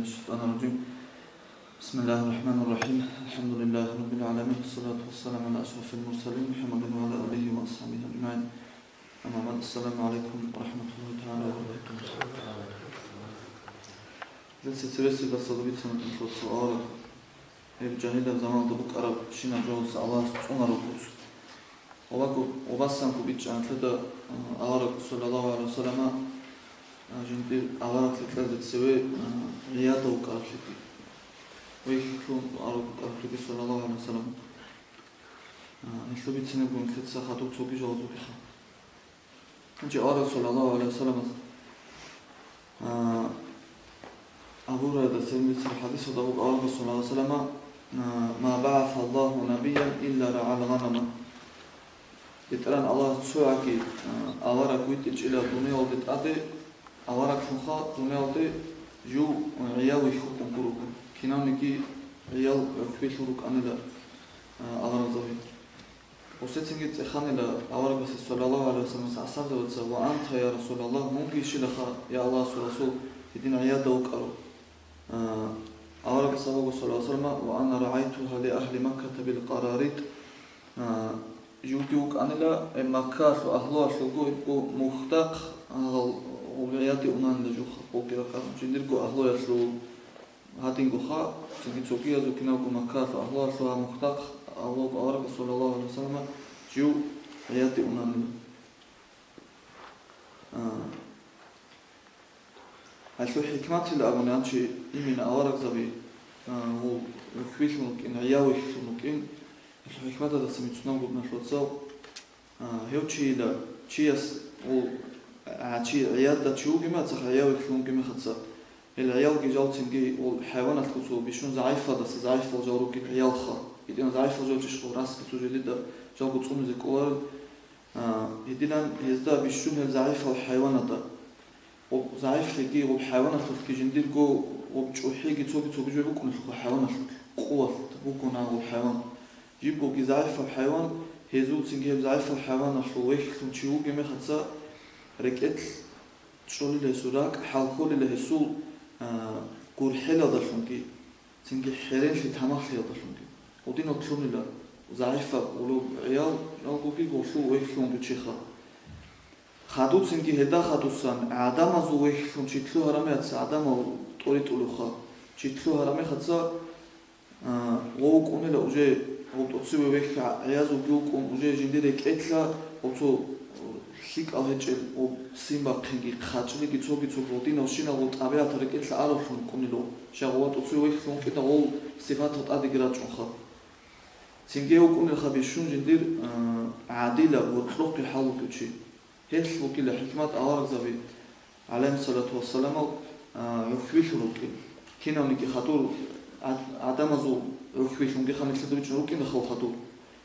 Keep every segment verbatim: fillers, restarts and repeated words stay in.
الشيطان الرجيم. بسم الله الرحمن الرحيم. الحمد لله رب العالمين. والصلاة والسلام على أشرف المرسلين محمد وعلى آله وأصحابه أجمعين. أما بعد. السلام عليكم ورحمة الله تعالى وبركاته. Гьеб жагьилаб заманалда букӀараб щинаб жоялдаса Аллагьас цӀунараб куц. Гьабго, гьабасанго бичӀчӀана нилъеда, а, авараг саллаллагьу гӀалайгьи вассаллама, а, жиндир авараглъи кьезе цеве, а, гӀияда вукӀараблъиги, вехьлъун авараг вукӀараблъиги саллаллагьу гӀалайгьи вассаллам. А, гьелъул бицинеб буго нилъеца хадуб цоги жоялдаса. Гьанже авараг саллаллагьу гӀалайгьи вассалламас, а, Абу Гьурайрадаса бицараб хӀадисалда буго авараг саллаллагьу гӀалайгьи вассаллама, а, «Ма багӀасаллагьу набиян илла рагӀал гъанама». БетӀергьан Аллагьас цоги, а, авараг витӀичӀила дуниялалде тӀаде, авараглъунха дуниялалде жив гӀиял вихьулъун гуро, кинавниги гӀиял гӀухьбилъун рукӀанила, а, аварагзаби. Гьесецинги цӀеханила аварагасе саллаллагьу гӀалайгьи вассалламасе асхӀабзабаца: «Ва анта, я Расулаллагь, мунги щилаха, я Аллагьасул Расул, гьедин гӀияда вукӀарав?» А, аварагас абуго саллаллагьу гӀалайгьи вассаллама: «Ва ана рагӀайтугьа ли агьли Макката бил къарарит». А, живги вукӀанила, э, Маккалъул агьлуялъулго гьебго мухьдахъ, гьал гъоб гӀияде унанила жуха, гъобги ракӀарун, жиндирго агьлуялъул. Гьадингоха, цинги цогиязул кинабго Маккалъул агьлуялъул гьаб мухьдахъ авараг саллаллагьу гӀалайгьи вассаллама жив гӀияде унанила. А, гьелъул хӀикматилан абуни, гьанже имина аварагзаби, а, гьел гӀухьбилъун рукӀин, гӀиял вихьлъун рукӀин, гьелъул хӀикматалдаса бицунеб буго нилъеца. А, гьев чийила, чияс, гьев, а, чи гӀияда чи вугеб мехалъ, гӀиял вихьлъун вугеб мехалъ, гьел гӀиялги жал цинги гьел хӀайваналъго цо бищун загӀипалдаса загӀипал жал ругел гӀиялха. Гьединал загӀипал жал чӀищ гьел расги цо жидеда жалго цӀунизе кӀоларел. А, гьединан гьезда бищун гьел загӀипал хӀайваналда. Гьеб загӀиплъиги, гьеб хӀайваналъулъги жиндирго гьеб чӀухӀиги цоги-цоги жо букӀунелъул хӀайваналъулъ, къуват бугони гьеб хӀайван. Жибгоги загӀипаб хӀайван, гьезулцинги гьеб загӀипал хӀайваналъул вехьлъун чи вугеб мехалъ, рекӀелъ чӀолила гьесул ракӀ, хӀалхьолила гьесул, а, гурхӀелалдалъунги, цинги хӀеренлъи тамахлъиялдалъунги. Гьединал лъунила загӀипаб гьелъул гӀиял, жалгоги гьелъул вехьлъунги чиха. Хадуцинги гьелда хадусан гӀадамазул вехьлъун чи лъугьараб мехалъ, гӀадамал тӀоритӀулевха, чи лъугьараб мехалъ, а, гьев вукӀунила уже гьеб тӀоцеве вехь гӀиязулги вукӀун, уже жиндир рекӀелъа гьеб цо лъикӀал гьечӀел гьеб сим бахъинги, хъачӀлъиги, цоги-цоги гьединавщинал гьеб тӀабигӀат рекӀелъа аравлъун вукӀунила, щай гьев тӀоцеве вехьлъун вукӀиндал гьел сипатал тӀадеги рачӀунха. Цинги вукӀунелха бищун жиндир, а, гӀадилаб, гьоркьохъе хӀал вугев чи. Гьелъ бугила хӀикмат аварагзаби, гӀалайгьимуссалату вассаламал, а, гӀухьбилъун рукӀин. Кинавниги хадур гӀад-, гӀадамазул гӀухьбилъунгиха нилъеда бичӀчӀун рукӀиндал хадур.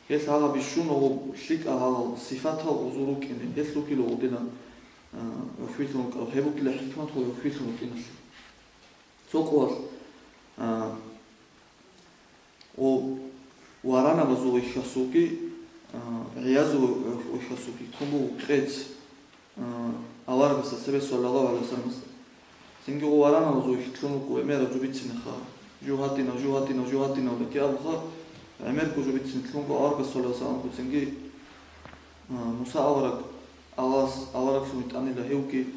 Гьелъ гьалаб бищун гьеб лъикӀал гьалал сипатал гьезул рукӀине. Гьелъ ругила гьединан, а, гӀухьбилъун рукӀарал. Гьеб бугила хӀикмат гьел гӀухьбилъун рукӀиналъе. Цо къоялъ, а, Гьеб варанабазул вехьасулги, а, гӀиязул вехьасулги ккун буго къец, а, аварагасда цебе саллаллагьу гӀалайгьи вассалламасда. Цинги гьеб варанабазул вехьлъун руго гӀемераб жо бицинеха. Жо гьадинав, жо гьадинав, жо гьадинав лъикӀаб абуха, гӀемерго жо бицинеблъун буго аварагас саллаллагьу гӀалайгьи вассалламасда. Цинги, а, Муса авараг Аллагьас авараглъун витӀанила, гьевги,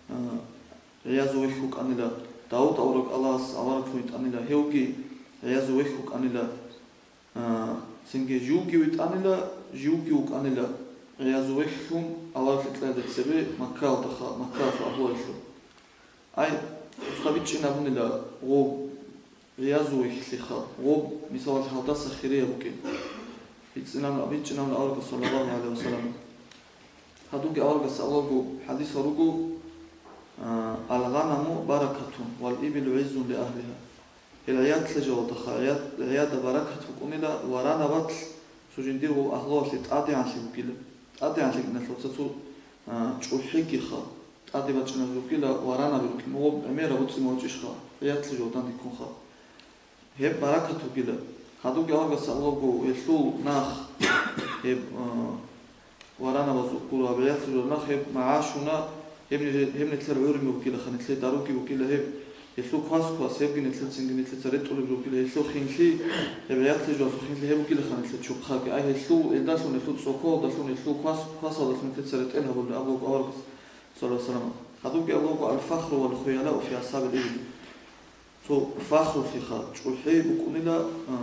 а, гӀиязул вехь вукӀанила, Давуд авараг Аллагьас авараглъун витӀанила, гьевги гӀиязул вехь вукӀанила, а, цинги живги витӀанила, живги вукӀанила гӀиязул вехьлъун авараглъи кьеялде цебе Маккаялда ха-, Маккаялъул агьлуялъул. Ай, досда бичӀчӀинабунила гьеб гӀиязул вехьлъиха, гьеб, мисалалъ, гьалдаса хирияб букӀин. БичӀчӀинаб-, бичӀчӀинабуна аварагас саллаллагьу гӀалайгьи вассаллам. Гьадинги аварагас абулеб хӀадисал руго, а, «Ал-гъанаму баракатун, вал-ибилу гӀиззун ли агьлигьа». Гьел гӀиядлъи жоялдаха, гӀияд-, гӀияда баракат букӀунила, варанабалъ цо жиндир гьеб агьлуялъе тӀадегӀанлъи бугила. ТӀадегӀанлъи киналъуца цо, а, чӀухӀигиха, тӀаде бачӀунел ругила, варанаби рукӀин, гьеб гӀемераб буцӀцӀи мугьачӀищха, гӀиядлъи жоялда дандеккунха. Гьеб баракат бугила. Гьадинги аварагас абулеб буго, гьелъул нах, гьеб, а, варанабазул гураб гӀиял жураб нах, гьеб магӀашуна, гьеб нилъер, гьеб нилъер гӀумруги бугилаха, нилъер даруги бугила гьеб, Гьелъул квас-квас, гьебги нилъецинги нилъеца ретӀулеб ругила, гьелъул хинлъи, гьеб гӀиятлъи жугьалъул хинлъи гьеб бугила ха нилъер чухъаги. Ай гьелъул, гьелдалъун, гьелъул цӀоколдалъун, гьелъул квас-, квасалдалъун нилъеца ретӀел гьабулеб абулеб аварагас, саллаллагьу гӀалайгьи ва саллам. Гьадубги абулеб буго: «Аль-фахру валь-хуяла фи асхӀабил ибил». Цо фахрулъиха, чӀухӀи букӀунила, а,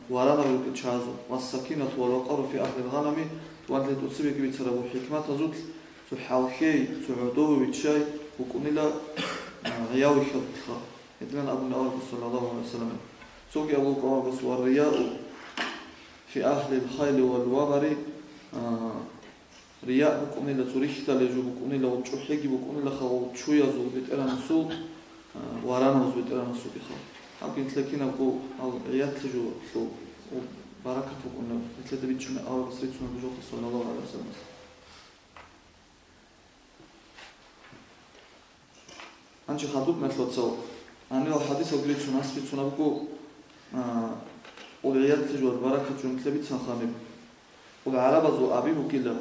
варанал рукӀел чагӀазул, «вассакинату вал-вакъару фи ахӀлил гъанами», ва нилъер тӀоцебеги бицараб хӀикматазулъ, цо хӀалхьей, цо гӀодове виччай букӀунила, а, гӀиявихьазулъха. Гьединан абуна аварагас, саллаллагьу гӀалайгьи ва саллам. Цоги абулеб аварагас: «Ва рияу фи ахӀлил хайли вал-вабари», а, рия букӀунила, цо рихьдалеб жо букӀунила, ва чӀухӀиги букӀунила ха ва чуязул бетӀергьанасул, а, вараназул бетӀергьанасулгиха. Гьаб нилъер кинабго гьал гӀиятлъи жо лъул, ва баракат букӀунила, нилъеда бичӀчӀунеб аварагас рицунеб жо, саллаллагьу гӀалайгьи ва саллам. Гьанже хадуб мехалъ гьанивал хадисалги рицун, гьас бицунеб буго, а, къул гӀиятлъи жо, баракат жо нилъер бицанха гьаниб. Къул гӀарабазул аби бугила.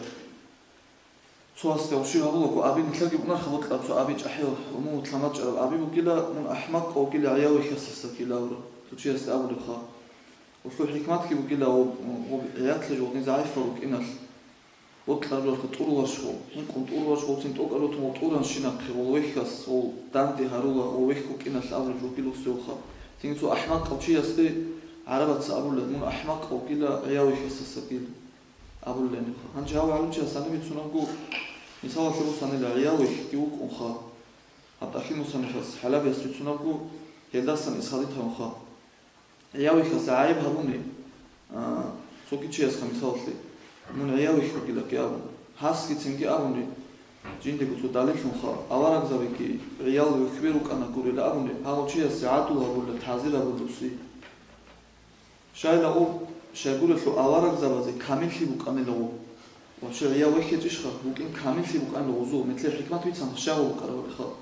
Цо гьасде гъущи гьабулаго, аби нилъерги бунарха бокьа, цо аби чӀахӀиял, умумул лъамачӀараб аби бугила, мун ахӀмакъ вугила гӀиявихьасдаса ккела абураб, цо чиясде абулебха. Гъулъул хӀикматги бугила, гъоб-, гъоб гӀиятлъи жо гъодин загӀипал рукӀиналъ. Бокьараб жоялъа тӀуруларищ гъов? ХӀинкъун тӀуруларищ гъов, цин тӀокӀаб рутун гъов тӀуранщинахъе, гъол вехьас, гъол данде гьарула, гъов вехь вукӀиналъ абулеб жо бугила гъосде гъоха. Цинги цо ахӀмакъав чиясде гӀарабаца абулеб: «Мун ахӀмакъ вугила, гӀияв вехьасдасагил», абулеб гьенибха. Гьанже гьав гӀалимчияс гьаниб бицунеб буго, мисалалъе босанила, гӀияв вехьги вукӀунха. Гьаб тӀахьир мусаннифас ХӀалабияс бицунеб буго, гьелдасан исхадитарунха. ГӀиявихьаса гӀайиб гьабуни, а, цоги чиясха, мисалалъе, мун гӀиявихь вугилаги абун, гьасги цинги абуни, жиндего цо далиллъунха, аварагзабиги гӀиял вихьби рукӀана гурила абуни, гьав чиясе гӀадлу гьабула, тазир гьабулуси. Щайлагъуб, щайгурелъул аварагзабазе камиллъи букӀанила гъуб. Вообще гӀияв вихьичӀищха, букӀин камиллъи букӀанила гъузул, метле хӀикмат бицанха щай гъуб букӀараб гьеб хал.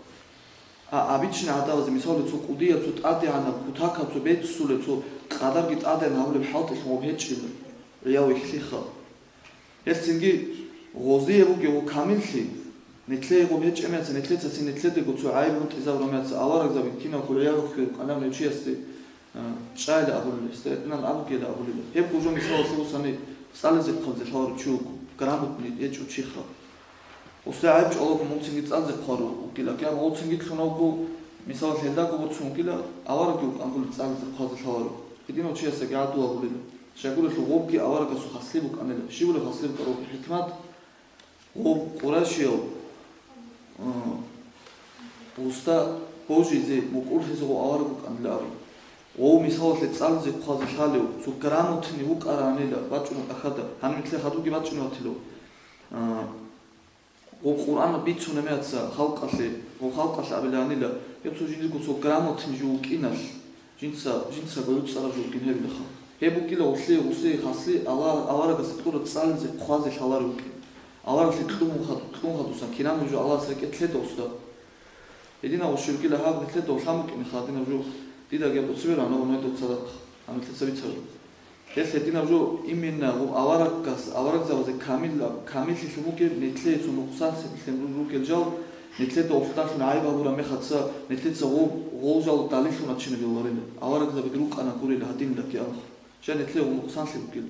А обычный гӀадамазе, мисалалъе, цо кӀудияб, цо тӀадегӀанаб, кутакаб, цо беццулеб, цо къадарги тӀадегӀан гьабулеб хӀалтӀилъун гъоб гьечӀила, гӀияв вихьлъиха. Гьелъ цинги гъозие бугеб гъо камиллъи, нилъее гъоб гьечӀеб меца, нилъецацин нилъедаго цо гӀайиб гьунтӀизабураб меца, аварагзаби киналго гӀияв вихьулел кӀанаб гьев чиясде, а, чӀайила абулел, гьесда гьединан абугейила абулеб. Гьеб гужо мисалалъе бусани, цӀализе-хъвазе лъаларев чи вуго, грамотный гьечӀев чиха. Гъосда гӀайиб чӀвалаго мун цинги цӀализе хъварав вукӀила, кӀияб гъов цинги лъуна вуго, мисалалъе, гьелдаго борцун вукӀила, аварагги вукӀангули цӀализе хъвазе лъаларев. Гьединав чиясдаги гӀадлу гьабулила. Щайгурелъул гъобги аварагасул хаслъи букӀанила. Щиб бугеб хаслъи букӀараб хӀикмат? Гъоб къурайшияв, а, гъосда божизе мукӀурлъизе гъов авараг вукӀанила абун. Гъов, мисалалъе, цӀализе хъвазе лъалев, цо грамотный вукӀаранила бачӀунеб тӀахьазда, гьаниб нилъер хадубги бачӀунеб батила. А, Гъоб Къуръан бицунеб меца халкъалъе, гъоб халкъалъ абиланила, гьеб цо жиндирго цо грамотный жо вукӀиналъ, жинца, жинцаго гӀуцӀараб жо вукӀин гьебилаха. Гьеб букӀила гъолъие гъусей хаслъи Аллагь, аварагасда кьураб цӀализе хъвазе лъаларев вукӀин. Авараглъи кьун хад-, кьун хадусан кинабго жо Аллагьас рекӀелъ лъеда гъосда. Гьединав гъущи вукӀила гьаб, нилъеда гъоб лъан букӀиниха гьадинаб жо, дида гьеб тӀоцебе рагӀана ва нойда цадахъ, гьаниб нилъеца бицараб. Гьелъ гьединаб жо именно гъоб аварагас, аварагзабазе камилаб, камиллъилъун бугеб, нилъее цо нукъсанлъилъун ругел жал, нилъеда гъолъдалъун гӀайиб гьабураб мехаца, нилъеца гъоб гъол жал далиллъун рачинаб гьеларила, аварагзабиги рукӀана гурила гьадинилаги абухъ. Щай нилъее гъоб нукъсанлъи бугел.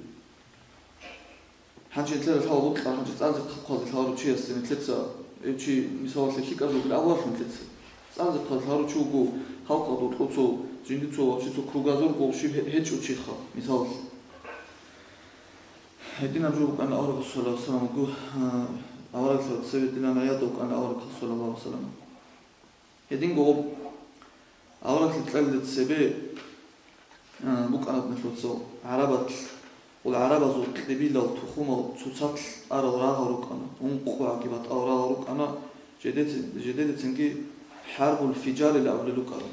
Гьанже нилъеда лъала бокьа, гьанже цӀализе хъвазе лъаларев чиясе нилъеца, гьев чи, мисалалъе, лъикӀаб жо бугила абуларо нилъеца. ЦӀализе хъвазе лъаларев чи вуго, халкъалда гьоркьов цо, жиндир цо, вообще цо кругозор гъов щиб гье-, гьечӀев чиха, мисалалъе. Гьединаб жо букӀана аварагасул, саллаллагьу гӀалайгьи ва саллам, вуго, а, аварагасул цеве дилан гӀияда вукӀана аварагасул, саллаллагьу гӀалайгьи ва саллам. Гьединго гъоб авараглъи кьелде цебе, а, букӀана нилъеца гӀарабал, гъол гӀарабазул кьибилал тухумал цоцалъ арал рагъал рукӀана, ункъоги батӀал рагъал рукӀана, жедеце-, жедедецинги хӀарбул фижарил абулел рукӀана.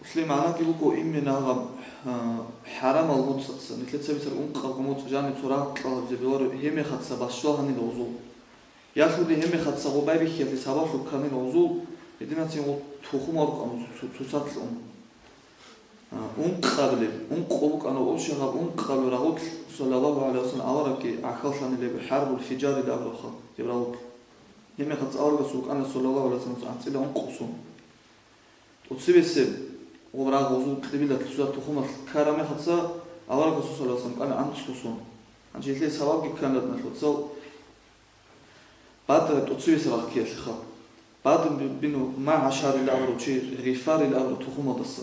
Гьелъие магӀнаги буго именно гьаб, а, хӀарамал моцӀаца, нилъеца бицараб ункъабго моцӀ жаниб цо рагъ кьалабизе бегьуларо, гьеб мехаца бащал гьанила гъозул. Ялъуни гьеб мехаца гъоб байбихьиялъе сабаблъун кканила гъозул, гьединацин гъол тухумал рукӀана цо-, цо-, цоцалъ ун. А, ункъабилеб, ункъо букӀана общий гьаб ункъабилеб рагъулъ, саллаллагьу гӀалайгьи ва саллам, аварагги гӀахьаллъанила гьеб хӀарбул фижарил абурабха гьеб рагъулъ. Гьеб мехаца аварагас вукӀана, саллаллагьу гӀалайгьи ва саллам, анцӀила ункъо сон. ТӀоцебесеб гъоб рагъ гъозул кьибилалъ цоцазда тухумалъ ккараб мехалъ аварагасул саллаллагьу гӀалайгьи вассалам кӀана анцӀго сон. Гьанже гьелъие сабабги ккана, диналъул вацал, Бадр тӀоцебесеб рагъ ккеялъеха. Бадр бину МагӀашарил абурав чи, Гъифарил абурав тухумалдаса.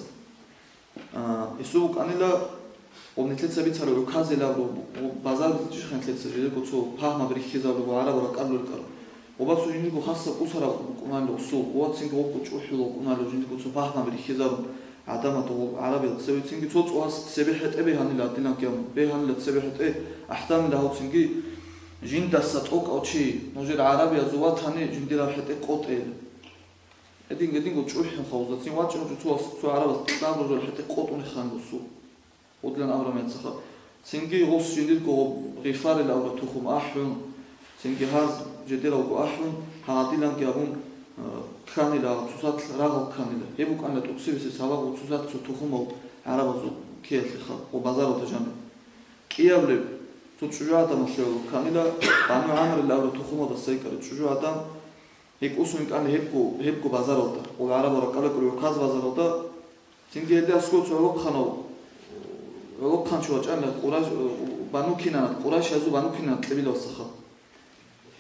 А, гьесул букӀанила, гъоб нилъеца бицараб гӀуказил абурав, гъоб базаралда чӀухӀана нилъеца жидерго цо пагьмаби рихьизабулеб гъоб гӀараб ракӀалда рукӀараб. Гъоб цо жиндирго хасаб усараб букӀунарила усул, гъоб цинги гъобго чӀухӀулаб букӀунарила жиндирго цо пагьмаби рихьизарун гӀадамазда гъоб гӀарабиялда цеве, цинги цо-цо гьас цебе хӀетӀе бегьанила гьадинаб кӀиямал, бегьанила цебе хӀетӀе, ахӀдамила гьав цинги жиндаса тӀокӀав чи, нужер гӀарабиязул ватани жиндираб хӀетӀе къотӀейила. Гьедин-гьединго чӀухӀун хавзацин вачӀун цо, цо гӀарабаз кьабураб хӀетӀе къотӀун ханила усул. Гъодилан абураб мехалъха. Цинги гъос жиндирго гъоб Гъифарил абураб тухум ахӀун, цинги гьаз жидералго ахӀун, гьадиланги абун, э, кканила, цоцазда рагъал кканила. Гьеб букӀана тӀоцебесеб сабаб цоцазда цо тухумал гӀарабазул ккеялъеха ва базаралда жаниб. КӀиабилеб цо чӀужугӀадан гьалъулеб кканила, Бану ГӀамрил абураб тухумалдаса йикӀараб чӀужугӀадан, гьекӀусун кӀана гьебго, гьебго базаралда, гъоб гӀараб ракӀалда рукӀараб гӀуказ базаралда. Цинги гьелде аскӀов цо гӀолохъанав, гӀолохъанчи вачӀана Къурайш, Бану Кинанат, къурайшазул Бану Кинанат кьибилалдасаха.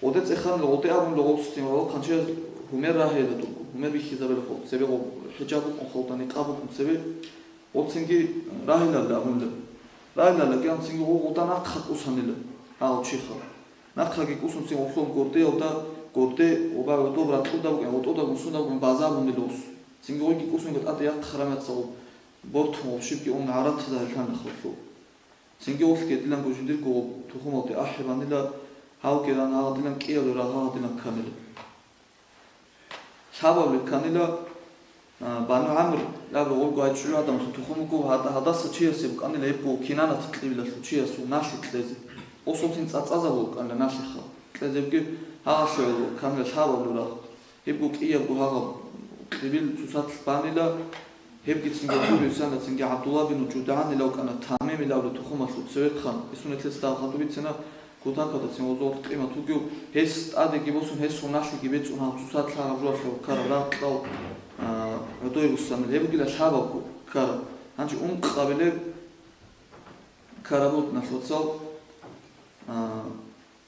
Гъоде цӀеханила, гъоде абунила гъолцин гӀолохъанчияс гьумер рагьейила дурго, гьумер бихьизабила гъол, цебе гъоб хӀижаб букӀун халда, никъаб букӀун цебе, гъолцинги рагьиларила абунила. Рагьиларила кӀиан цинги гъо-, гъода нахъа кӀусанила гьав чиха. Нахъаги кӀусунцин гъолъул гордеялда, горде гъоба гӀодоб ракьуда букӀин, гъотӀода бусунда букӀин базарунила гъос. Цинги гъойги кӀусунги тӀаде яхъ храмацал бортун гъоб щибги ун гӀаратизарилъан халлъу. Цинги гъолъги гьедиланго жиндирго гъоб тухумалде ахӀи банила, гьавги ран гьагъадилан кӀиялу рагъ гьагъадилан кканила. Лъабабилеб кканила, а, Бану ГӀамр абураб гъорго гьай чӀужугӀаданасул тухум буго, гьад-, гьадаса чиясе букӀанила гьебго Кинанат кьибилалъул чиясул налъи кьезе. Осуллъин цӀацӀазабулеб кканила налъиха кьезебги, гьагъалъе гӀоло кканила лъабабилеб рагъ. Гьебго кӀиябго гьагъаб кьибил цоцазда банила, гьебгицин гьеб бугеб цинги ГӀабдулла бин ЖудгӀанилав ккана, Тамимилавли тухумалъул цевехъан, гьесун гьелъ дагьаб хадуб бицина, кутакалдацин гъозул къимат вугев, гьес тӀадеги босун, гьесул налъиги бецӀун гьав цоцазда гьагъаб жоялъе ккараб рагъ кьал, а, гӀодой руссанил, гьеб бугила лъабабго ккараб. Гьанже ункъабилеб ккараб букӀиналъ вацал, а,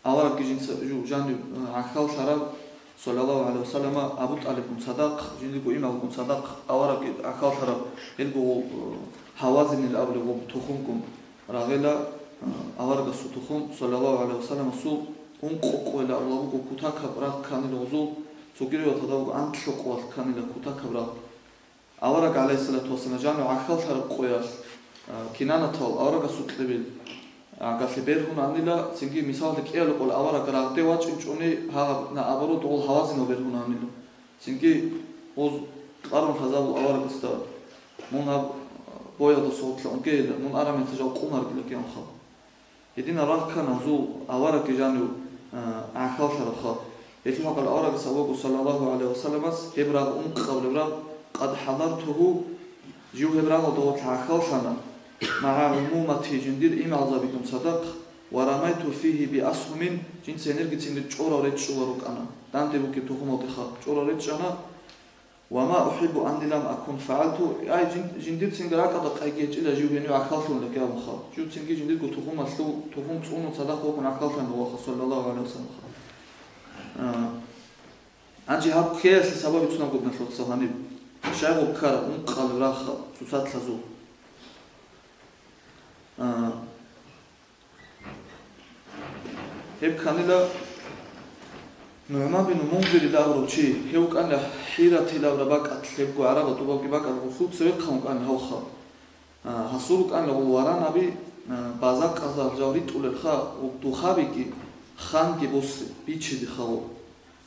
Аварагги жинца жу-, жанив, э, гӀахьаллъарав, саллаллагьу гӀалайгьи вассаллама, Абу ТӀалибгун цадахъ, жиндирго имамгун цадахъ аварагги гӀахьаллъарав, гьелго, э, Гьавазинил абулеб гъоб тухумгун рагъила, э, аварагасул тухум, саллаллагьу гӀалайгьи вассалламасул, ункъо къоялъ абула буго кутакаб рагъ кканила гъозул, цогидал риваяталда буго анлъго къоялъ кканила кутакаб рагъ. Авараг, гӀалайгьиссалату вассалам, жанив гӀахьаллъараб къоялъ, а, Кинанатал аварагасул кьибил, а, галъе бергьунанила, цинги мисалалъе кӀиялукъул авараг рагъде вачӀинчӀони гьагъаб наоборот гъол Гьавазинав бергьунанила. Цинги гъоз кьарун лъазабул аварагасда: «Мун гьаб боялда согъоклъа унгейила, мун араб мехалъ жал къунаргила кӀиябго». Гьединаб рагъ ккана гьазул аварагги жанив, а, гӀахьаллъараб халкъ. Гьелъул хӀакъалъ аварагас абуго, саллаллагьу гӀалайгьи вассалламас, гьеб рагъ ункъабилеб рагъ: «Къад хӀазартугьу», жив гьеб рагъалда гъорлъ гӀахьаллъана, «магӀа гӀумумати», жиндир имгӀалзабигун цадахъ, «ва рамайту фигьи би асгьумин», жинца гьениргицин чӀорав речӀчӀулел рукӀана, данде бугеб тухумалдеха чӀорав речӀчӀана. «Ва ма ухӀиббу анни лам акун фагӀалту», ай, жин-, жиндирцинги ракӀалда къайги гьечӀила жив гьенив гӀахьаллъулин абун хал. Живцинги жиндирго тухумалъул, тухум цӀунун цадахъ вукӀун гӀахьаллъана ваха, саллаллагьу гӀалайгьи вассаллам. А, гьанже гьаб ккеялъе сабаб бицунеб буго, диналъул вацал, гьаниб. Щай гъоб ккараб ункъабилеб рагъ цоцазда лъазул. А, Гьеб кканила НугӀман бин Мунзирил абурав чи, гьев вукӀана ХӀиратил абураб бакӀалъ, гьебго гӀараб тӀубабги бакӀалъ гъолъул цевехъан вукӀана гьав хал. А, гьасул рукӀана гъол варанаби, а, база-къазал жал ритӀулелха, гъоб духабиги ханги босе, бичизе хал.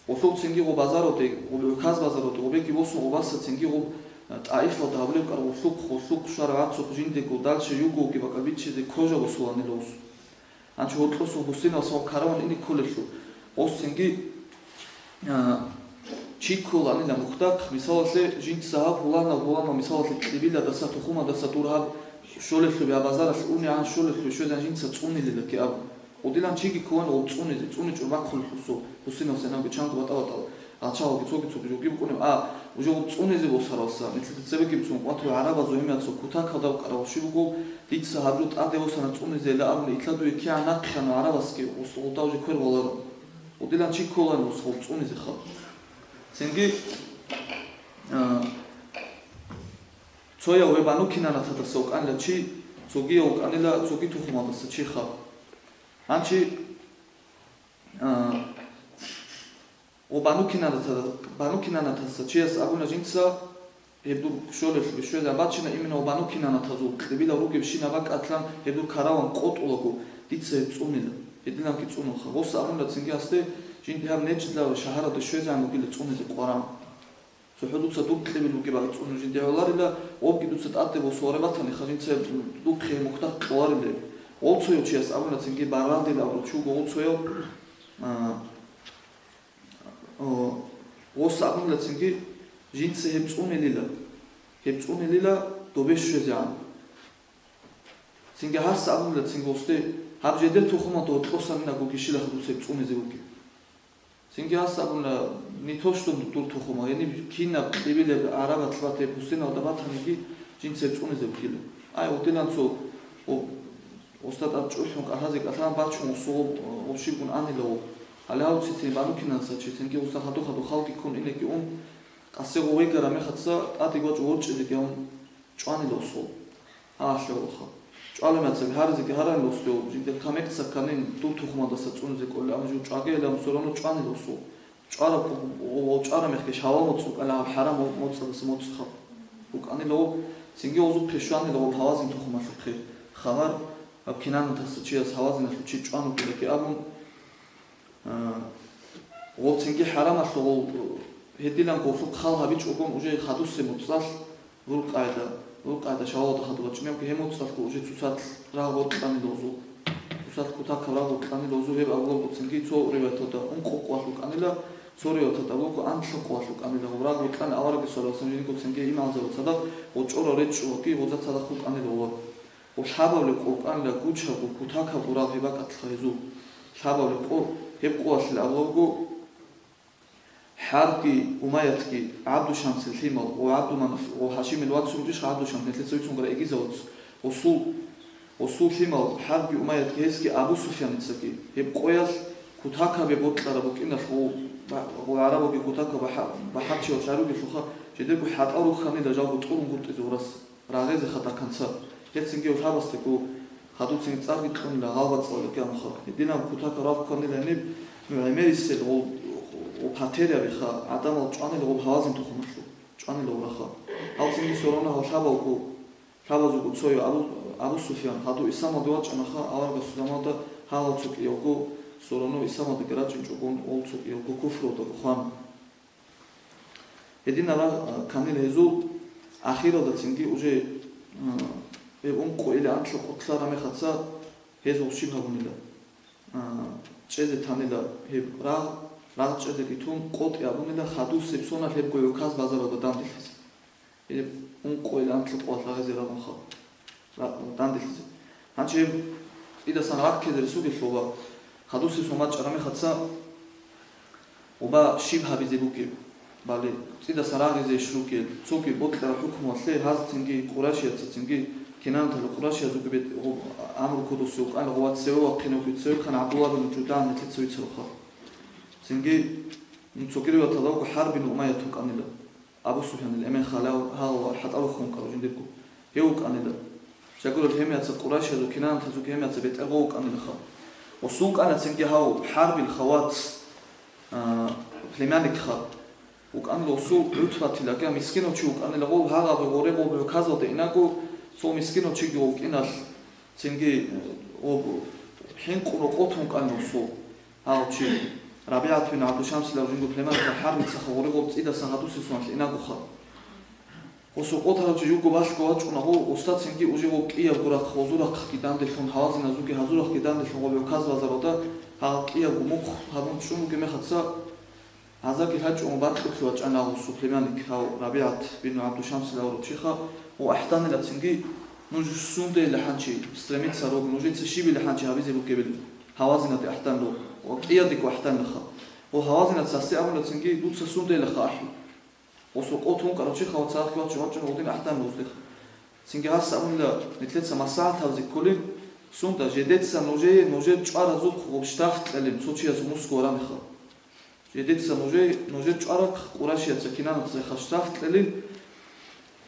Гъолъул цинги гъоб базаралде, гъоб гӀуказ базаралде, гъобеги босун гъобаса цинги гъоб, а, ТӀаифалда гьабулеб ккар гъолъухъ, гъолъухъ щвараб гӀацухъ жиндего дальше югоги бакӀал бичизе кожа босуланила гъос. Гьанчо гьоркьосул гьусинал сал караван ине кколелъул, гъос цинги, а, чи кколанила мухьдахъ, мисалалъе, жинца гьаб гьуланал, гьуланал, мисалалъе, кьибиладаса, тухумадаса дур гьаб щолелъул, я базаралъ унегӀан щолелъул щвезан жинца цӀунилила ккеаб. Гъудилан чиги кколан гъоб цӀунизе, цӀуни чӀурбахъулелъул сул, гьусинал сенавги чанго батӀа-батӀал. Гьалчагъалги цоги-цоги жо бугеб букӀунеб, а, уже гъуб цӀунизе босаралса, нилъеда цебеги бицун къвату гӀарабазул гьемияцал кутакалда вукӀарав щиб буго, дица гьаб жо тӀаде босана цӀунизе ила абун, итла дуе кигӀан нахъе хьана гӀарабасги, гъусгъулда уже квер гъоларо. Гъудилан чи кколаан гъусгъул цӀунизеха. Цинги, а, цояв ве Бану Кинанатадаса вукӀанила чи, цогияв вукӀанила цоги тухумалдаса чиха. Гьанчи, а, Ва Бану Кинаната-, Бану Кинанатаса чияс абуна жинца, гьеб дур щолелъул щвезаб бачина, именно ва Бану Кинанатазул кьибилал ругебщинаб бакӀалъан гьеб дур караван къотӀулаго, дица гьеб цӀунила. Гьединабги цӀунуха. Гъос абуна цинги гьасде, жинди гьаб Неждалъ шагьаралда щвезегӀан вугила цӀунизе къваран. ЦохӀо дуца дур кьибил бугеб цӀунун жинди гӀоларила, гъобги дуца тӀаде босугъаре батаниха, жинца духъе мухьдахъ кьоларила. Гъолцояв чияс абуна цинги Баррадил абурав чи вуго гъолцояв, а, О, гъос абунила цинги, жинца гьеб цӀунилила, гьеб цӀунилила добе щвезегӀан. Цинги гьас абунила цинги гъосде, гьаб жеде тухумалда гьоркьосанинагоги щилаха дуца гьеб цӀунизе вугеб. Цинги гьас абунила, не то что дур тухумал, гьениб кинаб кьибилеб гӀарабалъ бат гьеб гьустиналда батаниги, жинца гьеб цӀунизе вугила. Ай, гъудилан цо, о, Устат аб чӀухӀун кӀалъазе кӀалъан бачун усугъуб, э, гъубщибгун анила гъуб. Гьале гьав цицин Бану Кинанатаса чи цинги уста хадур-хадур халги ккун инеги ун, къасе гъов вегара мехаца тӀаде вачӀун ворчӀизеги гьавун чӀванила усугъуб. Гьалъе гъолха. ЧӀвала мецаби гьаризеги гьаранила усугъуб, жиндир камекъ цакканин дур тухумалдаса цӀунизе кӀолила, амма жив чӀвагейилан все равно чӀванила усугъуб. ЧӀвараб, ва чӀвара мехги шавал моцӀ букӀана, гьаб хӀарам моцӀалдаса моцӀха букӀанила гъоб, цинги гъозухъе щванила гъоб Гьавазин тухумалъухъе хабар, гьаб Кинанатаса чияс Гьавазиналъул чи чӀван вукӀинаги абун, а, гъоб цинги хӀарамалъул гъол гьедилан гъолъухъ хал гьабичӀогон уже хадусе моцӀалъ, Руркъайда, руркъайда шавалда хадур бачӀинебги гьеб моцӀалъго уже цоцалъ рагъ бокьанила гъозул. Цоцалъ кутакаб рагъ бокьанила гъозул, гьеб абулаго цинги цо риваяталда ункъо къоялъ букӀанила, цо риваяталда абулаго анлъго къоялъ букӀанила гъоб рагъ бокьани аварагги саллаллагьу гӀалайгьи ва саллам жиндирго цинги имгӀалзабацадаб гъочӀора речӀчӀулги гъоза цадахъ букӀанила гъоб. Гъоб лъабабилеб къо букӀанила гучабго, кутакабго рагъ гьеб бакӀалъха гьезул. Лъабабилеб къо, гьеб къоялъила абулаго, ХӀарбги Умайятги, ГӀабду Шамсил лъимал, ва ГӀабду Манаф, ва Гьашимил вацгурищ ГӀабду Шамс, нилъеца вицунгара игизавац, гъусул, гъусул лъимал ХӀарбги Умайятги гьесги Абу Суфьяницаги, гьеб къоялъ кутакабе бокьараб букӀиналъ гъу-, ба-, гъу гӀарабаги кутакаб бахӀа-, бахӀарчияв чӀаругелъулха, жидерго хӀатӀал рухьанила жал гъутӀурун гуртӀизе гъурас. Рагъезе хатӀа канцаб. Гьецинги гьеб лъабасдаго хадуцин цӀарги кьунила гъалбацӀалда кӀамха. Гьединаб кутакаб рагъ кканила гьениб, ну, гӀемерисел гъол, гъол патер гьабиха, гӀадамал чӀванила гъоб Гьавазин тухумалъул, чӀванила гъураха. Гьалцинги сорона гьал лъабалго, лъабазулго цояв Абу, Абу Суфьян, хадув исламалде вачӀанаха, аварагасул заманалда гьал цо кӀиявго сорона исламалдеги рачӀинчӀогон, гъол цо кӀиявго куфруялдаго хвана. Гьединаб рагъ, а, кканила гьезул, ахиралда цинги уже, а, гьеб ункъо или анлъго къо ккараб мехалъ гьезул щиб гьабунила? А, чӀезе танила гьеб рагъ, рагъ чӀезеги тун, къотӀи абунила хадусеб соналъ гьебго гӀуказ базаралда данделъизе. Гьеб ункъо или анлъго къоялъ гьезе рагъун хал. Ра-, данделъизе. Гьанже гьеб цӀидасан рагъ ккезе ресугелъул ва хадусеб сон бачӀараб мехалъ, уба щиб гьабизе бугеб? Бале, цӀидасан рагъизе иш ругел, цоги бокьараб хӀукмуялъе гьаз цинги къурайшияца, цинги кинанаталъул къурайшиязулги бет-, гъо-, амру кодосе вукӀана гъова цеве вахъине вугев цевехъан ГӀабдулла бин Жудагьан нилъеца вицарухъа. Цинги, ну, цогири ваталаго ХӀарб бин Умайят вукӀанила. Абу Суфьянил эмен хал гьав гьал ва хӀатӀа рухун ккарав жиндирго. Гьев вукӀанила. Щайгурелъул гьемияца къурайшиязул, кинанатазул гьемияца бетӀергъо вукӀанилаха. Гъосул вукӀана цинги гьав ХӀарбил хавац, а, племянникха. ВукӀанила гъосул ГӀутбатил, аги мискинав чи вукӀанила гъов, гьагъаб гъорегъоб гӀуказалда инаго, цо мискинав чиги вукӀиналъ, цинги, э, об-, хӀинкъун рокъов тун вукӀанила гъосул. Гьав чи, РабигӀат бин ГӀабдушамсилав жиндир племянникха ХӀарбицаха гъорегъоб цӀидасан хадусеб соналъ инагоха. Гъосул къотарав чи жуго балъго вачӀуна гъов, устацинги уже гъоб кӀиябго рахъ гъозул рахъги данделъун, гьавазиназулги гьазул рахъги данделъун гъоб гӀуказ базаралда гьал кӀиябго мухъ гьабун чӀун бугеб мехалъ, гьазаги лъачӀун бакьулъе вачӀана гъосул племянник гьав РабигӀат бин ГӀабдушамсилав гъоров чиха, ва ахӀданила цинги, нуж сундейила хӀанчи стремиться рог, нужеца щибила хӀанчи гьабизе бугебил. Гьавазинаде ахӀдан ру, ва кӀиядего ахӀдан раха. Гьавазинаца гьасде абуна цинги: «Дуца сундайилаха ахӀи?» Гъосул къо тункъарав чиха ва цадахъги вачун вачӀун гъодин ахӀдамизе гъоздеха. Цинги гьас абунила нилъеца маслахӀат гьабизе кколин, сунда жидеца нужее нужер чӀваразухъ гъоб штраф кьелин цо чияс унусго варанеха. Жидеца нужее нужер чӀварахъ къурайшияца кинанацайха штраф кьелин,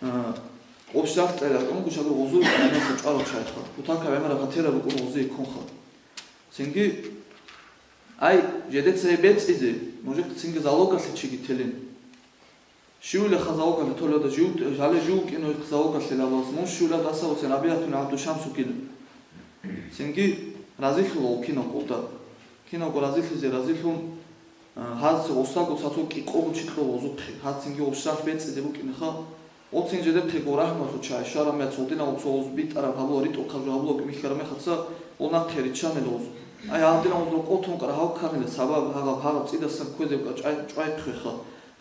а, гъоб штраф кьелин унго шагьар гъозул гӀемераб чӀварав чайха, кутакаб гӀемераб гьатераб букӀун гъозие ккунха. Цинги, ай, жидеца гьеб бецӀизе, нужехъ цинги залогалъе чиги телин. Щивилаха залогалъе толеда жив, гьале жив вукӀине вихъ залогалъе лабас, мун щивилав даса вуцин Рабиатун ГӀабдушамс вукӀила. Цинги разилъула кинав къулда. Кинавго разилъизе разилъун, а, гьаз гъосдаго цацо кӀикъого чи кьола гъозухъе. Гьаз цинги гъоб штраф бецӀизе букӀинеха. Оцин жидехъего рагьмалъул чай щвараб мехалъ гъодинав цо гъоз битӀараб гьабула, ритӀухъаб жо гьабула михьараб мехалъ, гъо нахъе риччанила гъоз. Ай, гьадинав гъоз рокъов тункъараб гьав кканила, сабаб гьагъаб, гьагъаб цӀидасан кквезеб чӀвай-, чӀвайхъвеха,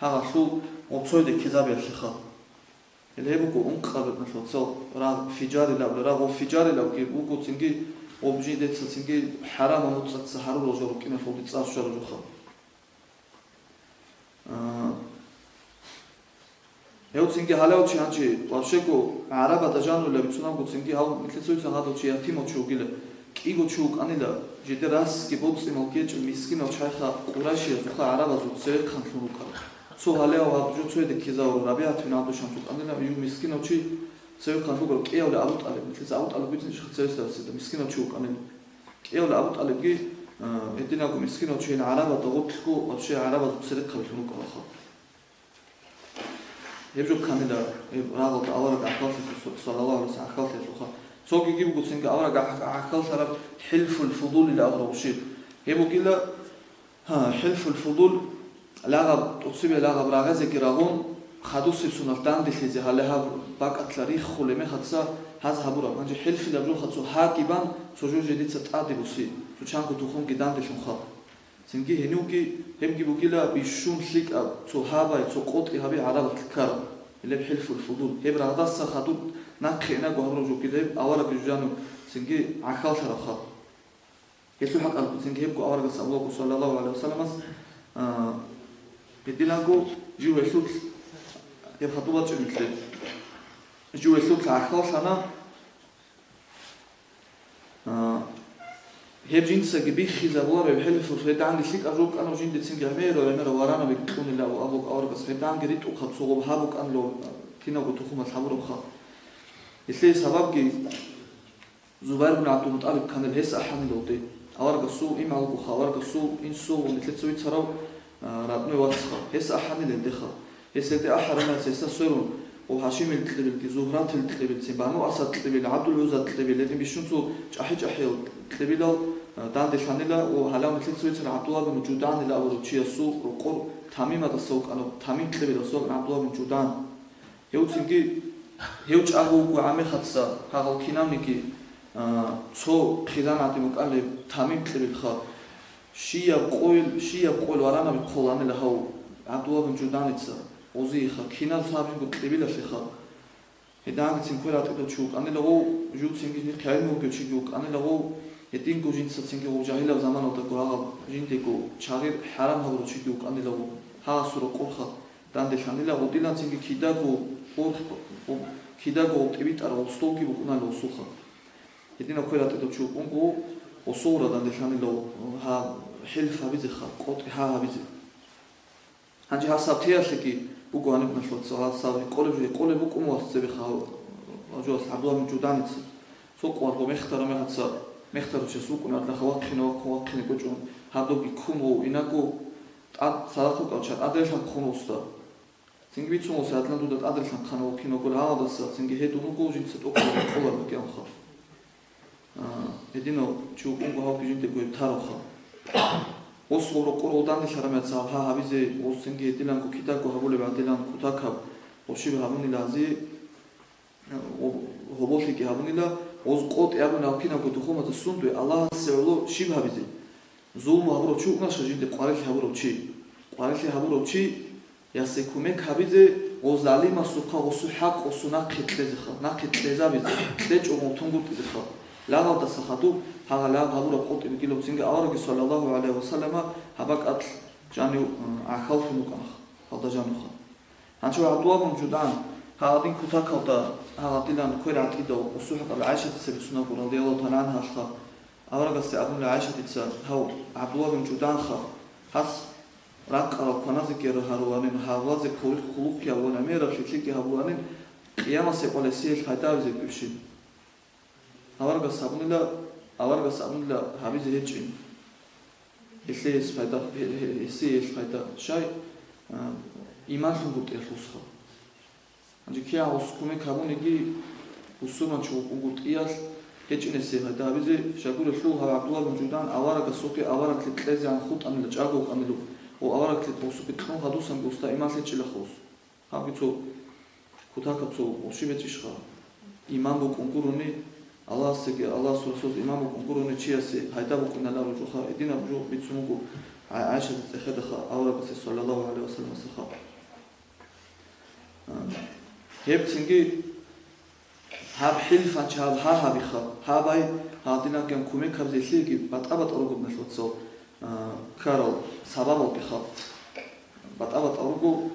гьагъалъул гъо цойде ккезабиялъеха. Гьеле гьеб буго ункъаб бетӀналъул цо рагъ фижарилаб, рагъ гъо фижарилабги буго цинги, гъоб жидеца цинги хӀарамаб муцӀаца гьарурал жо рукӀиналъул дицӀар щвараб жоха. А, гьев цинги гьалав чи гьанже, вообще-го, гӀарабада жанула бицунабго цинги гьав нилъеца вицан гьадав чи ятимав чи вугила, кӀиго чи вукӀанила, жидер расги боцӀи-мал гьечӀел мискинав чайха къурайшиязухъа гӀарабазул цевехъанлъун рукӀарав. Цо гьале гьав гьаб жо цояде ккезавурав Рабиат бин ГӀабдушамс вукӀанила, ю мискинав чи цевехъан ругел кӀиявли Абу ТӀалиб, нилъеца Абу ТӀалиб бицинчӀищха цевесда расида, мискинав чи вукӀанила. КӀиявли Абу ТӀалибги, а, гьединабго мискинав чи гьел гӀарабазда гъорлъго вообще гӀарабазул церехъабилъун рукӀаралха. Гьеб жо кканила, гьеб рагъалда авараг гӀахьаллъи-, саллаллагьу гӀалайгьи ва саллам, гӀахьаллъиялъулха. Цогиги буго цинги авараг гӀах-, гӀахьаллъараб хӀилфул фудулил абураб щиб. Гьеб бугила, гьа, хӀилфул фудул, лагъаб, тӀоцебе лагъаб рагъезеги рагъун, хадусеб соналъ данделъизе гьале гьаб бакӀалъа риххулеб мехалъ гьаз гьабураб. Гьанже хӀилфилаб жоха цо гьагибан цо жо жидеца тӀаде буси, цо чанго тухумги данделъунха. Цинги гьенивги гьебги бугила бищун лъикӀаб цо гьабай, цо къотӀи гьаби гӀарабалъ ккараб, гьелеб хӀилфул фудул. Гьеб рагъдаса хадуб нахъе инаго гьабураб жо бугила гьеб авараг жужанав цинги гӀахьаллъараб хаб. Гьелъул хӀакъалъулъ цинги гьебго аварагас абулаго, саллаллагьу гӀалайгьи ва салламас, а, гьединабго жив гьелъулъ, гьеб хадуб бачӀунеблъи, жив гьелъулъ гӀахьаллъана, А, гьеб жинцаги биххизабулареб хӀилфулъ гьединги лъикӀаб жо букӀана жинде цинги гӀемерал, гӀемерал варанаби кьунила абу аварагас, гьединги ритӀухъаб цо гъоб гьаб букӀанила киналго тухумалъ гьабурабха. Гьелъие сабабги Зубайр бин ГӀабдулмутӀалиб кканила, гьес ахӀанила гъоде. Аварагасул имгӀалгоха, аварагасул инсул ва нилъеца вицарав, а, радной вацха. Гьес ахӀанила гьелдеха. Гьес гьелде ахӀараб мехалъ гьесда сверун, гъо Гьашимил кьибилги, Зугьратил кьибилцин, Бану Асад кьибил, ГӀабдул-ГӀузза кьибил, гьедин бищун цо чӀахӀи-чӀахӀиял кьибилал, а, данделъанила ва гьалав нилъеца вицарав ГӀабдуллагь бин ЖудгӀанила абурав чиясул рокъор Тамимадаса вукӀана, Тамим кьибиласа вукӀана ГӀабдуллагь бин ЖудгӀан. Гьев цинги, гьев чӀаго вуго гӀамехаца гьагъал кинавниги, а, цо хъизан гӀадин вукӀалеб Тамим кьибилха. Щияб къойил, щияб къойил варанаби хъоланила гьав ГӀабдуллагь бин ЖудгӀаница, гъозиеха, киназ гьаб жинго кьибилалъеха. Гьединцин квер гьатӀидав чи вукӀанила гъов, жуцинги нихъ гӀелму вугев чиги вукӀанила гъов, гьединго жинцацинги гъов жагьилаб заманалдаго гьагъаб жиндего чагъир хӀарам гьабурав чиги вукӀанила гъов, гьагъасул рокъорха данделъанила гъодиланцинги кидаго гъорх-, кидаго гъоб тӀибитӀараб гъоб столги букӀунали гъосулха. Гьединав квер гьатӀидав чи вукӀунго гъосулра данделъанила гьаб хӀилф гьабизеха, къотӀи гьа гьабизе. Гьанже гьасаб теялъеги буго гьаниб налъуца, гьасаб гьекъолеб жо гьекъолеб букӀун вас цебеха гьав-, гьав жо вас ГӀабдуллагь бин ЖудгӀаница. Цо къварго мехтараб мехаца, мехтарав чияс вукӀун, гьадлаха вахъине вахъун вахъине кӀочӀун, гьаб добги ккун вов инаго, тӀад цадахъ вукӀав чагӀ тӀадрелъанхъун вуста. Цинги бицун вусе, гьадлан дуда тӀадрелъанхъана вахъин вагур гьавадаса, цинги гьедун вуго жинца тӀокӀаб къолар букӀанха. А, гьединав чи вукӀунго гьавги жиндего гьеб таравха. Гъос гъоб рокъор гъолданде лъарамаца гьаб гьа гьабизе, гъос цинги гьедиланго кидаго гьабулеб гӀадилан кутакаб гъошиб гьабунила гьази, а, гъоб-, гьоболлъиги гьабунила, гъоз къотӀи абуни гьав кинабго тухумаца сундуе Аллагьасе гӀоло щиб гьабизе? Зулму гьабурав чи вукӀунаша жинде къварилъи гьабурав чи? Къварилъи гьабурав чи, ясе кумек гьабизе, гъо залимасухъа гъосу хӀакъ гъосу нахъе кьезеха, нахъе кьезабизе, кьечӀого гъо тунгутӀизеха. Лагъалдаса хадуб, гьагъа лагъ гьабураб къотӀи бугилав цинги авараги, саллаллагьу гӀалайгьи ва саллама, гьабакӀалъ жанив, а, гӀахьаллъун вукӀанха, гьалда жануха. Гьанчо ГӀабдулла бун ЖудгӀан, гьагъадин кутакалда, гьагъадилан квер гӀатӀидав, усухӀкъаб ГӀайшатица бицунабго, радияллагьу тагӀала гӀангьа, аварагасде абуна ГӀайшатица, гьав ГӀабдулла бун ЖудгӀанха, гьас ракъарал кваназе кӀера гьаруланин, гьавлазе кколихъ хъулухъ явуланин, гӀемераб лъикӀлъиги гьабуланин, къиямасеб къвалесиялъ гьайдабизе бихьин. Аварагас абунила, аварагас абунила гьабизе гьечӀин. Гьелъие гьес пайда, гье-, гье-, гьесие гьелъ пайда. Щай, а, иманлъун гуртӀиялъусха. Гьанже кигӀан гъос кумек гьабуниги, бусурманчи вукӀун гуртӀиялъ гьечӀин гьесие пайда гьабизе, щайгурелъул гьав ГӀабдулла бун ЖудгӀан аварагасухъе авараглъи кьезегӀан хутӀанила, чӀаго вукӀанилан, ва авараглъи гъосухъе кьун гьадусанги гъосда иман лъечӀила гъос. Гьабги цо кутакаб цо воши бечӀищха? Иман букӀун гурони, Аллагьасеги Аллагьасул Расулас иман букӀун гурони чиясе пайда букӀиналареб жоха, гьединаб жо бицун буго ГӀа-, ГӀайшатица цӀехедаха аварагасде, саллаллагьу гӀалайгьи ва салламасдаха. А, гьеб цинги гьаб хӀилфанчи гьаб гьа гьабиха, гьабай гьадинаб кумек гьабизе лъиги батӀа-батӀа руго, диналъул вацал, а, ккарал сабабалги ха. БатӀа-батӀа руго.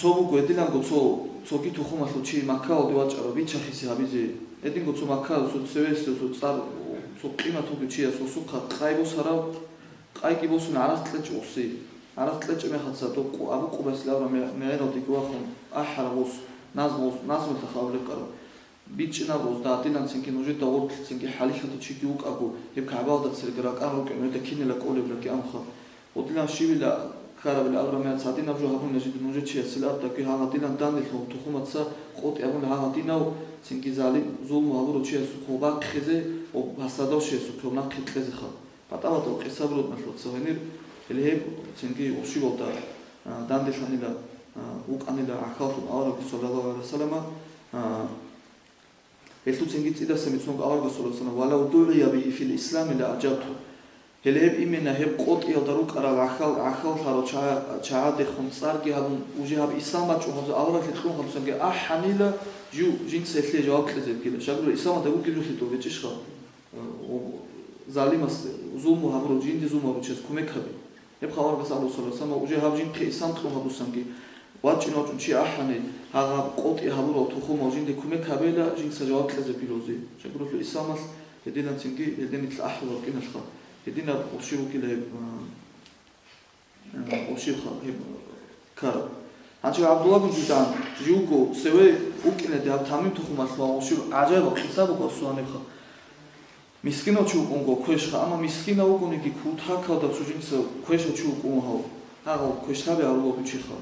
Цо буго, гьединанго цо, цоги тухумалъул чи Маккаялде вачӀарав, бичахисе гьабизе. Гьединго цо Маккаялъул цевесев цо цӀар, цо къимат бугев чияс гъосухъа къай босарав, къайги босун гӀарац кьечӀо гъосе. ГӀарац кьечӀеб мехалъ цо докъу Абу Къубайс лъавра мегӀералдеги вахун ахӀарав гъос, назму-, назмулъа хабар рекъарав. БичӀчӀинаб гъозда гьадинан цинги нужеда гъорлъ цинги хӀалихьалда чиги вукӀаго, гьеб КагӀбаялда церги ракӀан рукӀин нужеда кинила кӀолеб ракӀианха. Гъодилан щивила ккарабила абрамиялъ гьадинаб жо гьабуна жида нужер чиясил аб, дагги гьал гьадилан данделъун тухумаца къотӀи абуна гьал гьадинав, цинги залим, зулму гьабурав чиясухъ гьоб бахъизе ва гьасадав чиясухъ гьоб нахъе кьезеха. БатӀа-батӀал къиса буго, диналъул вацал, гьенир, гьеле гьеб цинги вошивалда, а, данделъанила, а, вукӀанила гӀахьаллъун аварагги, саллаллагьу гӀалайгьи ва саллама, а, Гьелъул цинги цӀидасан бицунго аварагас, саллаллагьу гӀалайгьи ва саллам, «Валав дугӀия бигьи фил ислами ла ажабту». Гьеле гьеб именно гьеб къотӀиялда рукӀарал гӀахьал-, гӀахьаллъарал чагӀа-, чагӀадехун цӀарги гьабун, уже гьаб ислам бачӀун гьабза аварагги кьун гьабзанги ахӀанила жив жинца гьелъие жаваб кьезе бугила. Щайгурелъул исламалда вугев жо лъидал гьечӀищха, э, залимас, зулму гьабурав, жинде зулму гьабурав чияс кумек гьаби. Гьеб хабаргас абула, саллаллагьу гӀалайгьи ва саллам, уже гьаб жинхъе ислам кьун гьабусанги, вачӀине вачӀун чи ахӀани, гьагъаб къотӀи гьабурал тухумал жинде кумек гьабейила, жинца жаваб кьезе билузе. Щайгурелъул исламалъ гьединан цинги гьединилъ ахӀулеб букӀиналъха, гьединаб воши вукӀила гьеб, а, а, вошиха гьеб ккараб. Гьанже ГӀабдулла бин ЖудгӀан живго цеве вукӀинаде гьаб Тамим тухумалъул воши гӀажаибаб къиса буго, асул гьанибха. Мискинав чи вукӀунго квешха, амма мискинав вугониги, кутакалда цо жинца квешав чи вукӀун вугев, гьагъав квешлъаби гьарулев вучиха.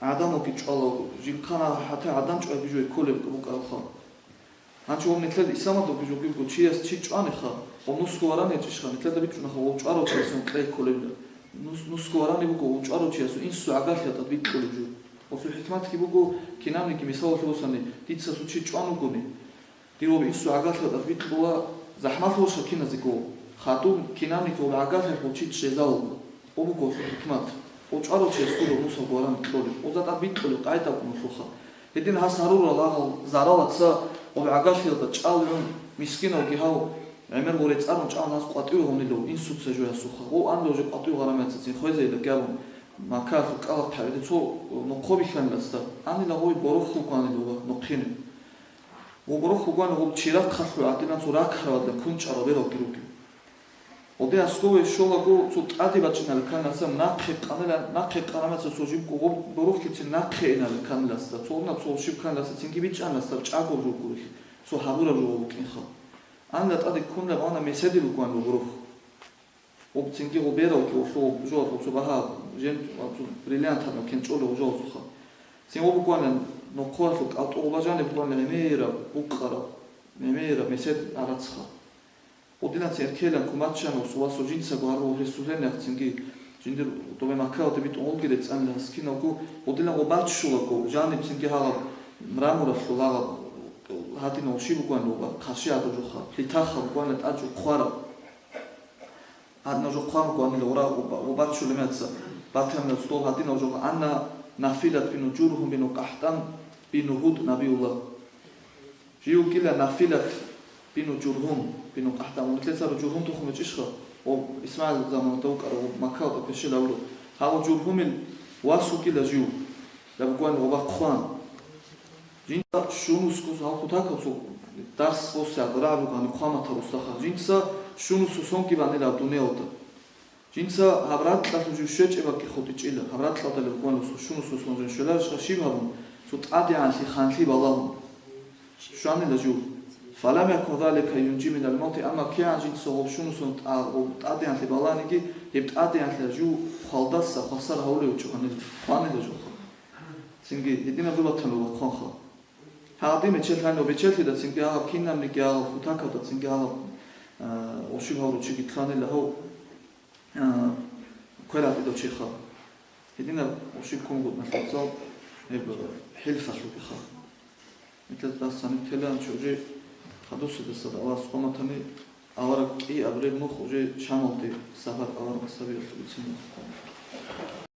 ГӀадамалги чӀвалав, жинхъана хӀатта гӀадан чӀвайги жо кколеб букӀарабха. Гьанчо ва нилъер исламалда вугев жо буго, чияс чи чӀваниха, ва нусго варани гьечӀищха, нилъеда бичӀчӀунаха, ва чӀварав чиясун кьей кколебила. Нус-, нусго варани буго, ва чӀварав чиясун инсу гӀагарлъиялда бикьулеб жо. Ва цо хӀикматги буго, кинабниги, мисалалъе босани, дица цо чи чӀван вугони, дир ва инсу гӀагарлъиялда бикьула, захӀмалъулаха киназего, хадуб кинабниги ва гӀагарлъиялъул чи чӀезавула. Ва буго хӀикмат. Ва чӀварав чияс гуро нусаб варан кьолеб, ва затӀа бикьулеб къайда букӀуналъулха. Гьедин гьас гьарурал гьагъал заралаца ва гӀагарлъиялда чӀалигӀун, мискинавги гьав гӀемер ва рецӀарун чӀалун гьас къватӀиве гьунилев инсуца жо ясулха. Ва анлев жо къватӀив гъарамияцацин хвезайила гьабун, Маккаялъул кӀкӀалахъ гьавиде цо нохъо бихьаниласда, анила гъой борохь вугоанила ва нохъине. Ва борохь вугоани гъоб чирахъалъул гӀадинан цо ракаравадла кунчӀарал бералги ругел. Гъоде аскове щолаго цо тӀаде бачӀиналъ кканиласа нахъе къанила, нахъе къарамаца цо жибго гъоб борохьицин нахъе иналъ кканиласа, цо уна цо щиб кканиласа цинги бичӀчӀаниласа чӀаго жо гурелъ, цо гьабураб жо букӀинха. Анна тӀаде ккунила вана меседи букван ва борохь. Гъоб цинги гъоб бералги улъул жоалъул цо багьа, жен, цо бриллиантаб кенчӀолев жоалзухъа. Цин гъоб букван нохъоялъул кӀалтӀо гъоба жаниб букван гӀемераб, букъараб, гӀемераб месед гӀарацха. Гъудинацин эркелан кумаччан ва сувасул жинцаго гьарурал гьесулъен яхцинги, жиндир добе Маккаялде битӀун гъулги рецӀанила гьас киналго, гъудинагъо баччулаго, жанибцинги гьалаб мраморалъул лагъаб гьадинав щиб бугоан руба, хъарщи гӀадаб жоха, плитаха бугоана тӀад жо хъвараб. Гьадинав жо хъван бугоанила ура, уба, убаччулеб меца, батамила стол гьадинав жо, анна Нафилат бину Жургьум бину Къахтан бину Гьуд набиулла. Жив вукӀила Нафилат бину Жургьум бину Къахтан. Унетлъецаро Жургьум тухум гьечӀищха? Гъоб Исмагьил заманалда вукӀарав гъоб Маккаялда квешел гьавурав. Гьав Жургьумил вас вукӀила жив. Даб гван гъоба хъван. Жинца щунусго гьав кутакал цо дарс босиаб рагӀаб бугани хъван матар устаха. Жинца щунусго сонги банила дунялда. Жинца гьаб ракьалъул жив щвечӀеб бакӀги хутӀичӀила. Гьаб ракьалда леб гван щунусго сон жин щвеларищха щиб гьабун, цо тӀадегӀанлъи ханлъи балагьун. Щванила жур. Фалам якун залика юнжи минал мавти, амма кигӀан жинца гъоб щунусон тӀа-, гъоб тӀадегӀанлъи баланиги, гьеб тӀадегӀанлъи жув хвалдаса хвасар гьавулев чӀухӀанил хванила жуха. Цинги гьединаб батана ва хъванха. Гьагъди мечел гьанив бечелъида цинги гьагъаб кинабниги гьагъаб кутакалда цинги гьагъаб, а, ошиб гьавручиги кканила гьав, а, квератӀидав чиха. Гьединаб ошиб ккун гутӀналъуцал гьеб хӀилфалъугиха. Микьаз дас гьаниб телан чи уже хадусидаса Аллагьас къо матани авараг кӀиаб реб мух уже Шамалде сапар авараг сабиялъугицин мух.